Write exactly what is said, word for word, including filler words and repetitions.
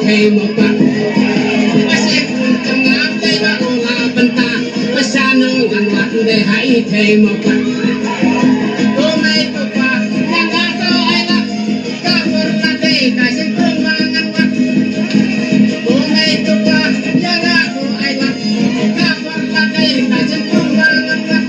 Thei mo pa. Ba sien kum jong nga dei ba u la bynta. Ba sha nong ngan wad dei ha i thei mo pa. Ko mei ko pa, ïa nga to ai lad. Ka por la dei ka sien kum ba ngan wad. Ko mei ko pa, ïa nga to ai lad. Ka por la dei ka sien kum ba ngan wad.